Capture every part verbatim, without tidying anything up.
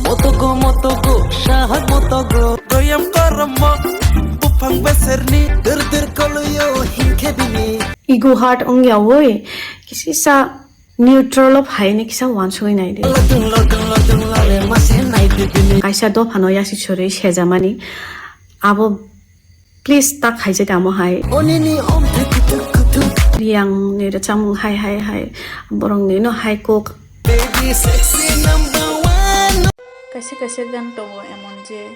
Motogo, motogo, sahak motogo. Doyam koromo, buphang beserni, dir dir koloyo, hinkhe bini. Ego hurt wngya woi, kisisa neutral o phaini kisa wansugwi naidi. Lodung, lodung, lodung, lale mase naidi bini. Kaisa dophano yasi chorwi sejamani, abo please ta khaijak amo hai. Onini om thik thik thik thik. Riyang ni rwchapmung hai hai hai. Borok ni no hai kok. Baby sexy number one. Kaisa kaisa gan tongo emon je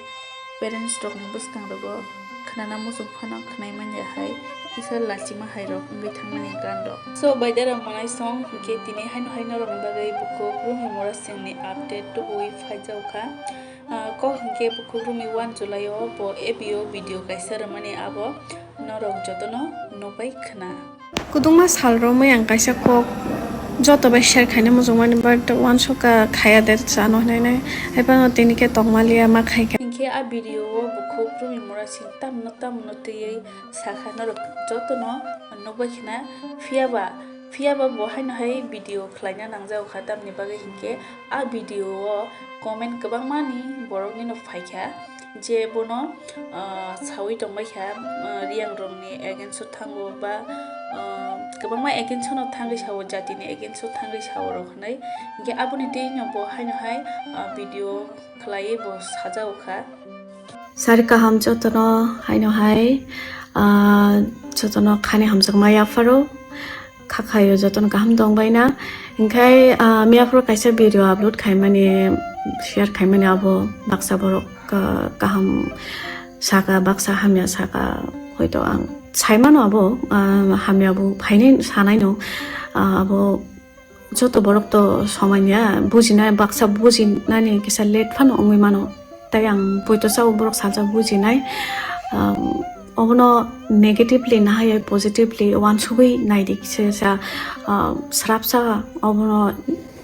parents rok ni bwskang rogo khnana muchung phano khnai manya hai. Kisa lachima hai rok wngwi thangmani gan rok. So bai dara manai song hwnkhe tini haino haino rok ni bagwi bukhuk Rumi Mora Singh ni update tubui phai jao kha. Ah, kok hinkhe bukhuk Rumi one July o bo A B O video kaisa rwmani abo norok jotono nukbai khna. Kwbangma sal romwi ang kaisa kok joto bai share khaina muchungmani, but uansukha khaya de chano hinwi nai. Haiphano tini khe tongmaliya ma khaikha. Hinkhe a video o bukhuk Rumi Mora Singh tamno tamno twiwi sakha norok jotono nukbai khna, phiyaba phiyaba bo haino hai video khlaina nangjago kha, tamni bagwi hinkhe a video o comment kwbangmani borokni no phaikha je bono, ah, sawi tongbaikha, ah, Riyang rokni against o thango ba, ah, kwbangma against o no thangwi sao, jatini against o thangwi sao rok hinwi. Hinkhe aboni twi no bo haino hai, ah, video khlaiwi bo sajago kha. Sari kaham jotono haino hai, ah, jotono khani hamjakma yapharo. Khakhaio jotono kaham tongbaina. Hinkhe, ah, miyaphoro kaisa video upload khaimani, share khaimani abo baksa borok, ah, kaham saka, baksa hamya saka. Hoito ang saimano abo, ah, hamya bo phainai sanaino, ah, abo joto borok to somai niya, bujinai, baksa bujinani kisa late phano wngwi mano. Tai ang poito sao borok sajak bujinai, um, obono negatively nahai positively wansugwi naidi kisa sa, um, srapsa obono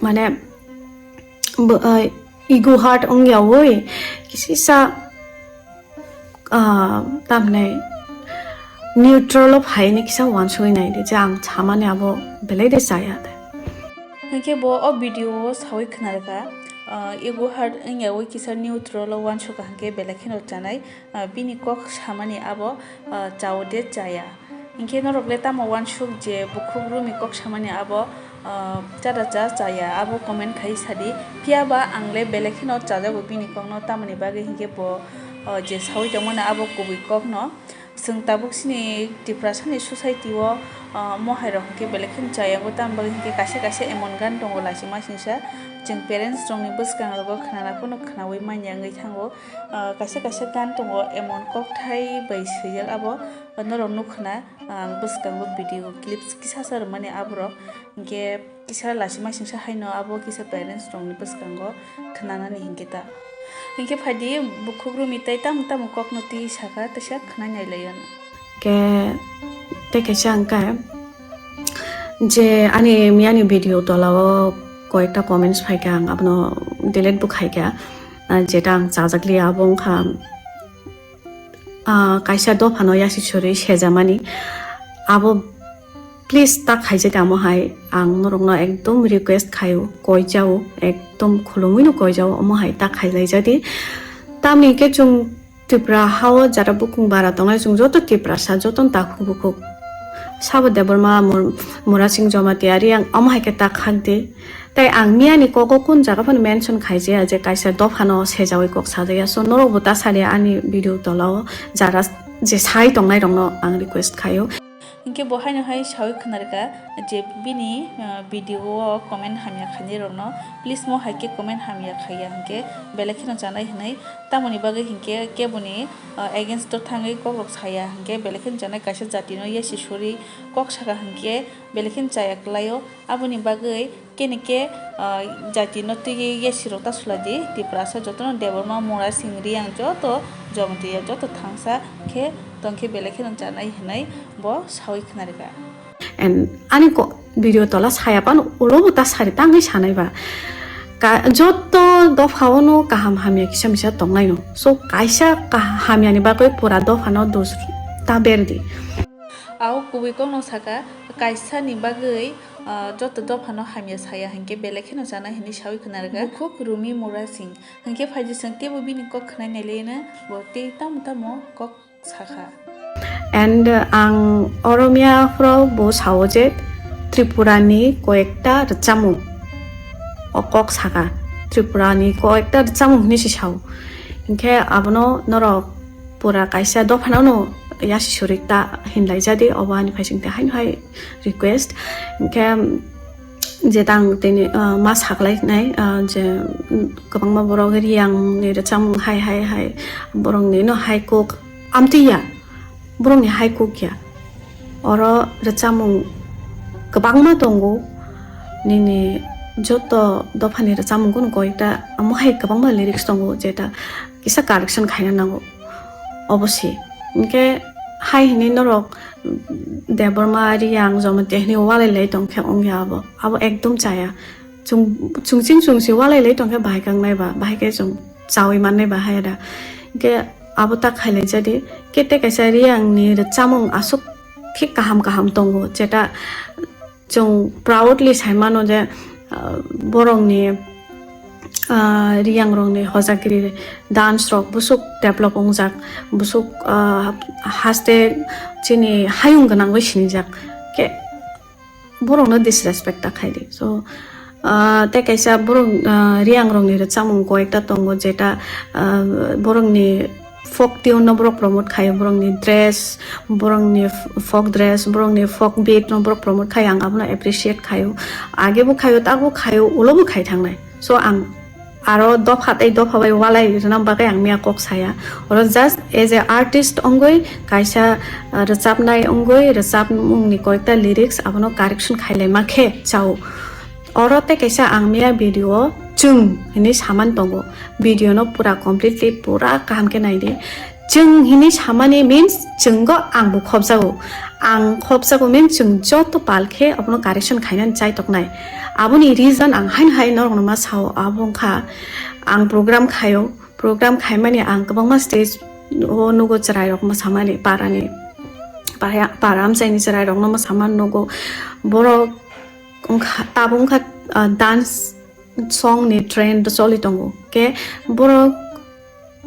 mane bo-, uh, ego hurt wngya woi kisisa, ah, tamni neutral o phaini kisa wansugwi naidi je ang samani abo belai de chaya de. Hinkhe bo o video o sawi khna rwkha, ah, ego hurt wngya woi kisa neutral o wansukha hinkhe belai kheno chanai, ah, bini kok samani abo, ah, chao de chaya. Hinkhe norok le tamo wansuk je bukhuk Rumi kok samani abo, ah, chada cha chaya, abo comment khai sadi. Phiyaba ang le belai kheno chajago bini kokno, tamoni bagwi hinkhe bo, ah, je sawi tongmani abo kubui kokno. Chwng tabuk chini Tiprasani society o, ah, mohai rok hinkhe belai kheno chayago, tamoni bagwi hinkhe kaisa kaisa emon gan tongo lachima singsa. Chwng parents rokni bwskang rogo khnana phano khnaui manya wngwi thango. Ah, kaisa kaisa gan tongo emon kokthai bai swijak abo norok nukhna. Ang bwskango video clips kisa sa rwmani aborok, hinkhe kisa lachima singsa haino abo kisa parents rokni bwskango khnanani hinkhe ta. Hinkhe phaidi bukhuk Rumi tai tamo tamo kokno twi saka, teisa khna nailaio. Ke tei kaisa hwnkhe je ani miyani video tolao koyekta comments phaikha, ang abono delete bo khaikha, ah, jeta ang chajakliya abo wngkha. Ah, kaisa dophano yasi chorwi sejamani, abo please ta khaijak amo hai, ang norokno ekdom request khaio, koijao, ekdom khulumwino koijao, omo hai ta khailaijadi. Tamni hwnkhe chwng Tripura hao jara bukung bara tongnai, chwng joto Tiprasa, jotono takhuk bukhuk. Sabo Debbarma, Mur-, Murasing Jamatia, Riyang, omo hai khe ta khakdi. Tai ang miyani kogo kun jaga phano mention khaijaya je kaisa dophano sejawi kok sajaya. So norok bo ta sadi ani video tolao jara je sai tongnai rokno ang request khaio. Hinkhe bo haino hai sawi khna rwkha je bini, ah, video o comment hamya khainai rokno, please mo hai khe comment hamya khaiya hinkhe belai kheno chanai hinwi, tamoni bagwi hinkhe keboni, ah, against o thangwi kok rok saya hinkhe belai kheno chanai, kaisa jatino yasi suri kok saka hinkhe belai kheno chaya kwlaio. Aboni bagwi kene khe, ah, jatino twiwi yesi rok ta sulai di, Tiprasa jotono Debbarma, Murasing, Riyang joto Jamatia joto thangsa khe tongkhe belai kheno chanai hinwi bo sawi khna rwkha. And ani ko-, video tola saya phano ulo bo ta sari tangwi sanai ba. Ka-, joto dophao no kaham hamya kisa misa tongnai no. So kaisa ka-, hamya ni bagwi pura dophano dos ta berdi. Ao kubui kokno saka, kaisa ni bagwi Ah, joto dophano hamya saya hinkhe belai kheno chanai hinwi sawi khwnarwkha. Bukhuk Rumi Murasing hinkhe phaidi chwng teibo bini kok khwnai nailaiya, bo tei tamo tamo kok sakha. And, uh, ang Oromia phoro bo sao je Tripura ni koyekta rwchapmung o kok sakha, Tripura ni koyekta rwchapmung hinwi se sao. Hinkhe abono norok pura kaisa dophano no yasi surik ta hinlai jadi, obo ani phaising te haino hai request. Hinkhe, um, je tang tini, uh, ma saklai nai, uh, je, um, kwbangma borok Reang ni rwchapmung hai, hai, hai, borok ni no hai kok amtwi ya, borok ni hai kok ya. Oro rwchapmung kwbangma tongo, nini joto dophani rwchapmung kono koyekta, amo hai kwbangma lyrics tongo, jeta kisa correction khaina nango, obo se. Hinkhe hai hinwi norok Debbarma, Reang, Jamatia hinwi walai lai tongkhe wngya abo, abo ekdom chaya. Chwng, chwng ching chwng se walai lai tongkhe bahai kang nai ba, bahai khe chwng chawi man nai ba hai da. Hinkhe abo ta khailai jadi, khe tei kaisa Reang ni rwchapmung aswk khe kaham kaham tongo, jeta chwng proudly sai mano je, ah, borok ni, ah, Reang rok ni hojagiri dance rok busuk develop wngjak, busuk, ah, haste chini hayung gwnangwi sinijak. Khe borok no disrespect ta khaidi. So, ah, tei kaisa borok, ah, Reang rok ni rwchapmung koyekta tongo, jeta, ah, borok ni folk tune no borok promote khaio, borokni dress, borokni f-, folk dress, borokni folk beat no borok promote khaio, ang abono appreciate khaio. Age bo khaio, tak bo khaio, ulo bo khai thangnai. So ang aro dopha tei dopha bai walai rwna bagwi ang miya kok saya. Oro just as a artist wngwi kaisa, uh, rwchapnai wngwi rwchapmungni koyekta lyrics abono correction khailaima khe chao. Oro tei kaisa ang miya video o chwng hinwi saman tongo. Video no pura completely pura kaham khe naidi. Chwng hinwi samani means chwnggo angbo khopjago. Ang khopjago means chwng joto pal khe abono correction khainani chai toknai. Aboni reason ang haino hai norokno ma sao, abo wngkha ang program khaio. Program khaimani ang kwbangma stage o nugo chwrairok mwsamani parani. Para, para amchaini chwrairokno mwsamani nugo. Borok wngkha, tabuk wngkha, ah, dance song ni trend choli tongo. Khe borok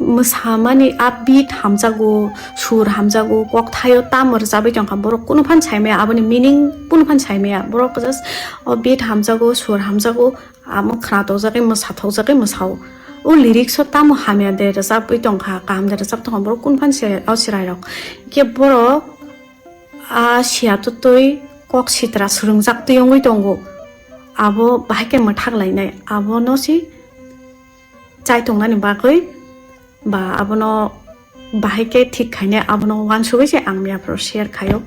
mwsamani upbeat hamjago, sur hamjago, kokthaio tamo rwchabwi tongkha, borok kunu phan saimaya, aboni meaning kunu phan saimaya. Borok just o beat hamjago, sur hamjago, amo khna tokjagwi mwsa tokjagwi mwsao. O lyrics o tamo hamya de rwchabwi tongkha, kaham de rwchap tongkha, borok kunu phan se o chwrairok. Khe borok a siya twtwi kok sitra swrwngjak twi wngwi tongo. Abo bahai khe mwthak lainai, abono se chai tongnani bagwi ba abono bahai khe thik khainai, abono uansugwi se ang miya phoro share khaio.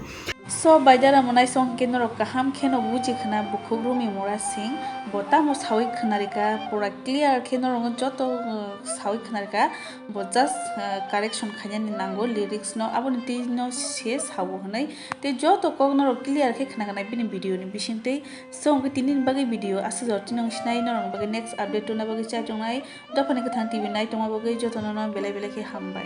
So, baidara mwnai song khe norok kaham kheno buji khna, bukhuk Rumi Murasing bo tamo sawi khna rika, pura clear khe norok joto, uh, sawi khna rika, bo just, uh, correction khainani nango lyrics no, aboni twi no se sawo hwnwi. Tei joto kok norok clear khe khna khnai bini video ni bisingtwi. So, hwnkhe tini ni bagwi video aswk jora tini wng sinai, norok ni bagwi next update tubuna bagwi chai tongnai. Dophani Kwthang T V nai tongma bagwi jotono no belai belai khe hambai.